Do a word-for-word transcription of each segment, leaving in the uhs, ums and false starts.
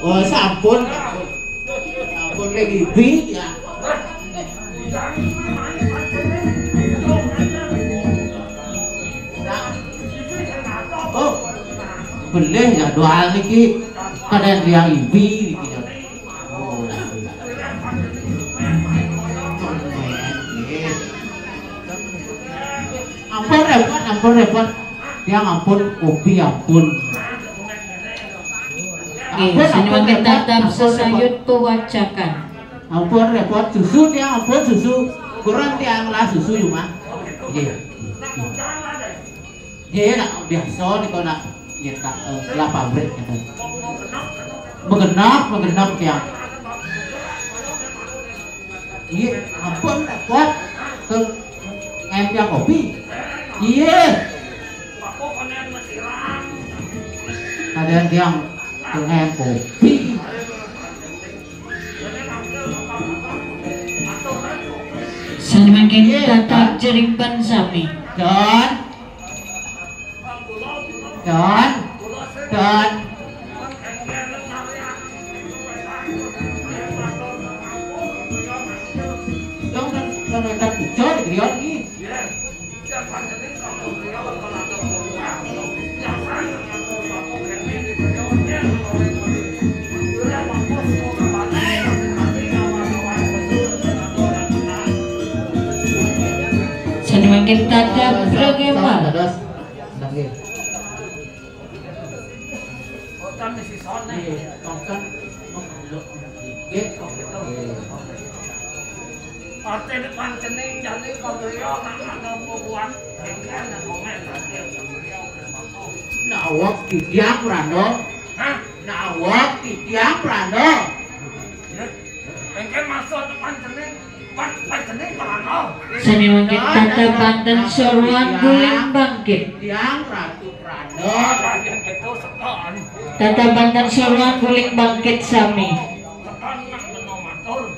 Oh, sampun, sampun. Sampun ring ibi ya. Oh, boleh ya doa niki. Kadang dia ibi niki ya. Oh. Ampun repot, ampun repot. Yang ampun kopi ampun. Nggih, sampun mangke repot, tatap ampun repot. Sesayut pewacakan. Ampun repot susu tiang ampun susu. Kurang tiang lah susu yuk mah. Nggih. Nggih nak biasa nika nak nyetak eh, lah pabrik gitu. Begenap, begenap tiang. Iya, ampun repot. Ke ngempiang kopi. Iya. Ada yang pengen kopi. Sangmangkin iya, tata Pak. Jerimpan sami. Dan Don, Don. Dong, Don, Don, Don, Ijo di Griot iki. Sangmangkin tata Bragema. Dados, nggih. Boten mesti sone. Nggih, mongkon menggeluk nggih. Nggih. Artine pancening jane kok griya nak ana bubuhan enggal nang omahe. Nawak titiang Pranda. Hah? Nawak titiang Pranda. Ya. Engke maksud pancening, pan-, pancening Pranda. Sami mangkin tata banten suruhan guling bangkit. Tiang Ratu Pranda. Ada yang gitu setan. Tata banten suruhan guling bangkit sami. Setan nak beno matur.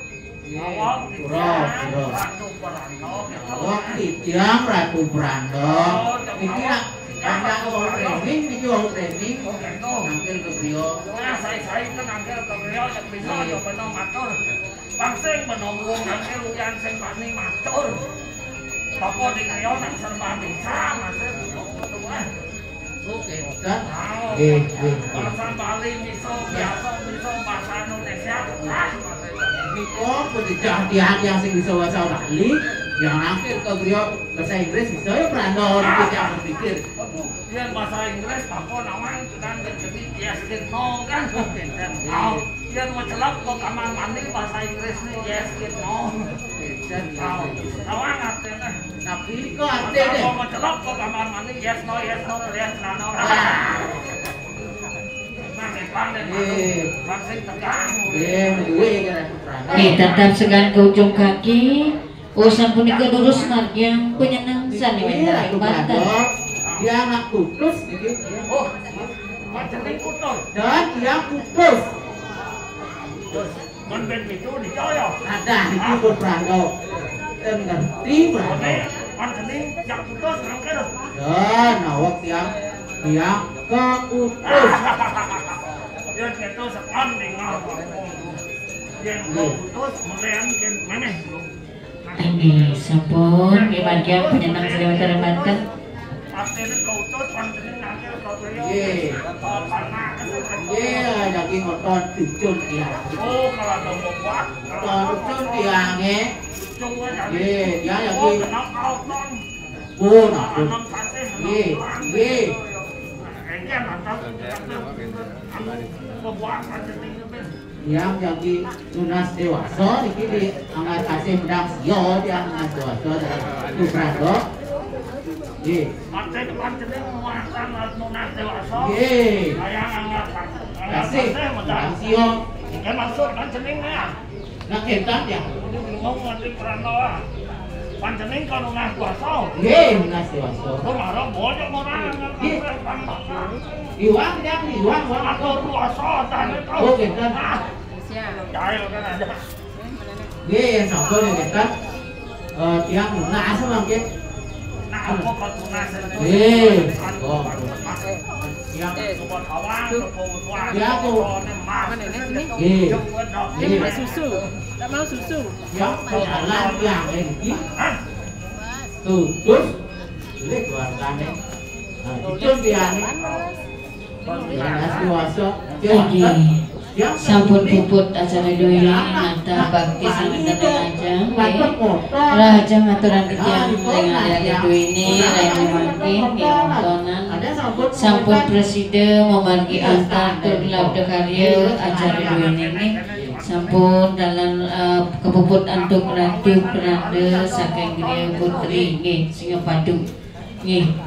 Iya, awak pura, pura. Ratu Pranda. Awak titiang Ratu Pranda. Oh, niki nak, nak wau training, niki wau training. Oh, gitu. Nangkil ke beliau. Nah, saya-saya ke nangkil ke beliau, yang bisa, iya, ya beno matur. Pangsing menunggu nangke uyan sing wani matur. Bapa di griya nang serba bisa, masih butuh butuh, eh. Oke, dan nggih, nggih, nggih. Bahasa Bali bisa, biasa bisa, bahasa Indonesia, ah, bahasa Indonesia. Nika pun dijah tiang yang sing bisa bahasa Bali, yang nangke ke griya bahasa Inggris bisa ya Pranda orang kita yang berpikir. Aduh, yang bahasa Inggris apa namanya? Kan jadi yes and no kan. Oke, dan nggih. Oh. Yen macelep ke kamar mandi bahasa Inggris nih yes, gitu, no. Tahu. Tahu artinya. Tapi kok artinya? Kalau macelep ke kamar mandi yes, no, yes, no, yes, no, no. Nah, Jepang dan eh. Bang sing tegang. Eh, gue kan aku terang. Nih, tetap segan ke ujung kaki. Oh, sapunika durus margiang penyeneng sane wenten ing Banten. Dia anak putus, gitu. Oh, panjenengan putus. Dan dia putus. Terus, men ben itu dicaya. Ada, itu berperangkau. Dan ngerti, berperangkau. Oke, panjenengan yang putus, nangkir. Dan awak tiang, tiang kekutus. Ya, gitu, sekan tinggal. Yang putus, melian, kan, memeh. Inggih, sampun, nggih, margiang penyeneng sane wenten ring Banten. Nggih. Nggih, daging otot cucun tiang. Otot cucun tiang, nggih. Nggih, dia lagi. Oh, nah, nggih, nggih. Yang jadi nunas dewasa niki di angkat kasih mendang sio di nunas dewasa dari Suprado. Nggih. Arti depan jeneng muatan nunas dewasa. Nggih. Kaya angkat kasih mendang sio. Iki maksud kan jenenge ya. Nah, kentan ya. Bingung ngerti perantauan. Panjenengan kalau nunas dewasa. Nggih, nunas dewasa. Kok marah bocok ora ngerti. Nggih. Iwang, Jang, iwang, iwang. Aku puasa, tane tau. Oh, gitu. Ah. Siap. Jahil kan ada. Nggih, yang sampun ya, gitu. Eh, tiang lunas mangke. Nah, apa kok lunas? Nggih. Oh. Ya, tuh. Mana ini? Ini. Ini susu. Tak mau susu. Ya, jalan yang ini. Tuh, terus ini keluarganya. Nah, itu dia nih. Inggih. Sampun puput acara duéné, nata bakti sanget dateng ajeng, nggih. Rahajeng aturan titiang ring alit duéné, ring mangkin, nggih, wontenan. Sampun prasida mamargi antar tur labda karya acara duéné, nggih. Sampun dalan, eh, kapuput antuk Ratu Pranda saking Griya Putri, nggih, Singapadu. Nggih.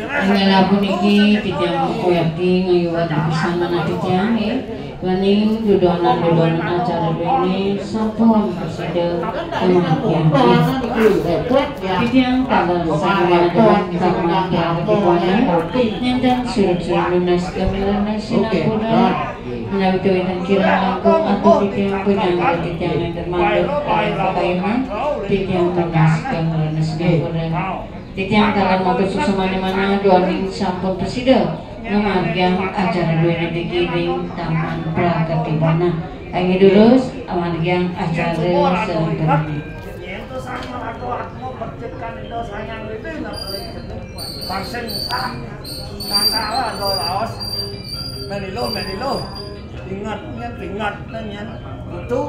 Inggih puniki titiang Uyati ngayuwun pisan manah titiang, nggih. Waning dudonan-dudonan acara duéné sampun prasida kamargiang, nggih. Titiang taler saking Taman Pragatibana, nénten surut-surut nunas gemilang sinampura. Menawi wénten kirang langkung, atur titiang pinanggih titiang nénten mandheg ing pakayunan, titiang nunas gemilang sinampura. Titiang taler matur suksma manah duaning sampun prasida ngamargiang acara duéné niki ring Taman Pragatibana. Kangge durus amargiang acara salanturnyané. Yén to Sang Maraga Atma becik kan Ida Sang Hyang Widhi, nah, paling jeneng Sang Sing Sang. Sang kala ada raos. Menilu, menilu. Ingat, ingat, ingat, nyen. Kudu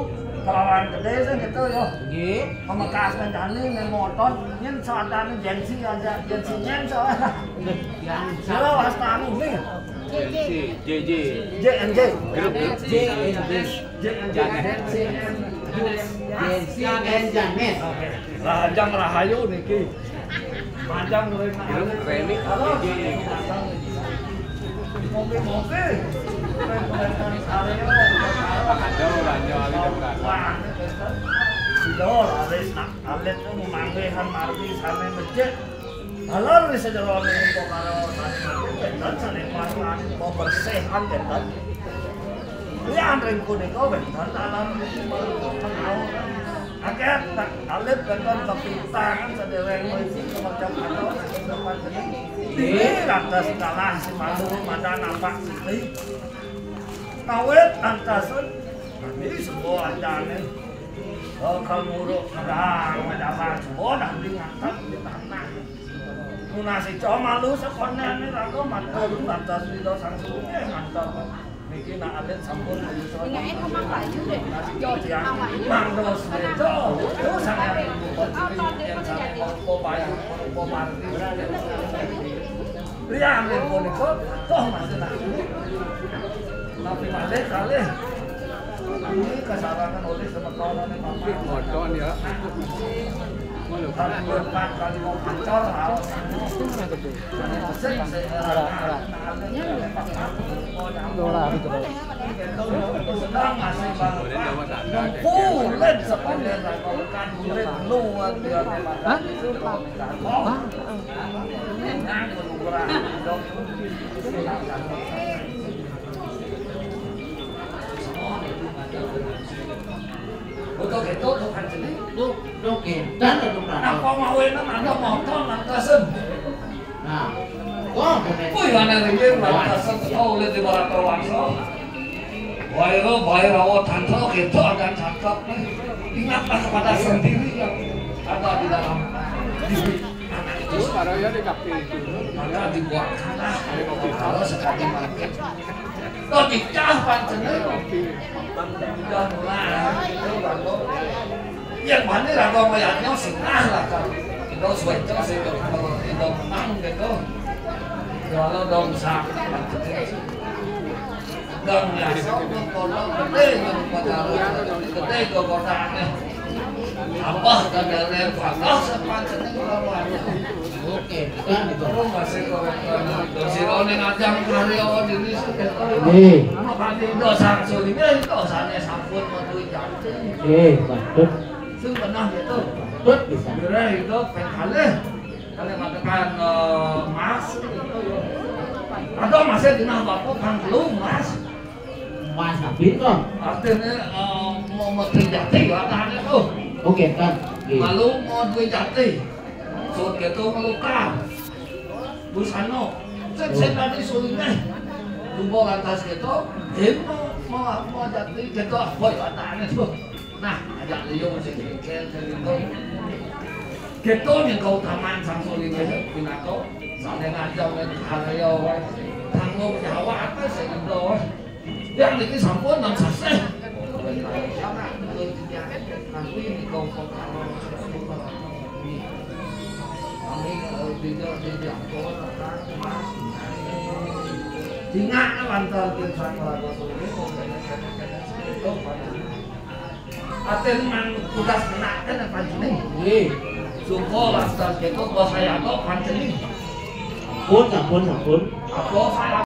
kelawan gedé sing gitu, yo. Nggih. Pamekas kancane, nyen motor, nyen sadane Gen Z aja, Gen Z nyen soalnya. Yang Kira wastane, nih. J J. J N J. Grup, grup. J N J. J N J. Janet. J N J. J N J. Janet. Oke. Rahajeng rahayu niki. Majeng ring Grup remix. Halo. J J. Mopi-mopi. Ada orangnya, ada orangnya. Wah, ini bener. Sudah, laris nak, alit tuh manggihan margi sana becik. Taler ing sajeroning karo sami mangkin wénten sané paringan pembersihan wénten. Liyan ring punika wénten taler. Akeh alit wénten pepintangan sadéréng mriki kemecap kata saking depan geni. Dini ratus kalah si malu madan nampak sini. Kawit antasun. Ini semua andané. Oh, kemuruk, kedang, mendapat, semua dah diangkat di tanah. Munasi coma lu sekonen ni raga matur, lantas lilo sang suci, matur. Niki nak alit sampun menyusul. Tinggalin rumah Bayu deh. Munasi coma, ya. Mangdos bejo. Terus saya yang saya mau Bayu, mau Parti. Liyan punika toh masih nak. Tapi malih kalih. Ini kasarangan oleh semeton oleh Bapak. Moton ya. Ngono. Kali empat kali mau pancor, hal. Sing, sing, ora, ora. Ora, ora. Sedang masih Bapak. Kulit sepanjang bukan kulit luar biasa. Hah? Hah? Betul gitu, bukan jenis. Lu, lu gentan atau berapa? Napa mau enak, ada motor, lantasan. Nah, wah, bener. Wih, mana ringgit, lantasan, oh, udah di barat terwaksa. Wairo, Bairawa, Tantra, gitu, akan cakep. Ingatlah kepada sendiri yang ada di dalam diri. Anak itu. Terus parahnya di kaki itu. Maka dibuatkanlah. Kalau sekali mati. Kok dicah pancene? Udah mulai. Itu baru. Yang mana raga mayatnya sengah lah kan. Itu suwecos itu, kalau itu menang gitu. Kalau dong sak. Dong ya, dong kono gede, dong kono gede, dong kono aneh. Apa kadare bakal sepancene kelawan. Oke, kan itu. Terus masih kowe kono. Sira ning ajang karya diri sudah. Nggih. Makane dosa sulinge dosane sampun metu jati. Nggih, patut. Sing pernah gitu. Patut bisa. Kira itu pengkalih. Kalian mengatakan, eh, Mas, atau masih dinah bapak kan belum, Mas. Mas Abin kok. Artinya, eh, mau metu jati, artinya tuh. Oke, kan. Iya. Lalu mau duwe jati. Sut gitu ngelukar. Busano. Cek saya tadi sulinge. Tuwa lantas kéto, dina mau mau jati kéto boy watane to. Nah, ajak liyo sing kéto. Kéto ning kautaman Sang Sulingéh pinaka sané ngajeng ning karya waé. Tanggung jawab apa sing ento? Yang niki sampun nang sasih. Nanti nika kok. Kami, eh, tidak, tidak, Dingak lantaran tim Sang Prabu Suli, kok kene, kene, kene, seperti itu, Pak. Aten mang tugas kena, kene, Pak Juni. Nggih. Suko lantaran itu, bos saya kok, Pak Juni. Pun, sampun, sampun. Apa saya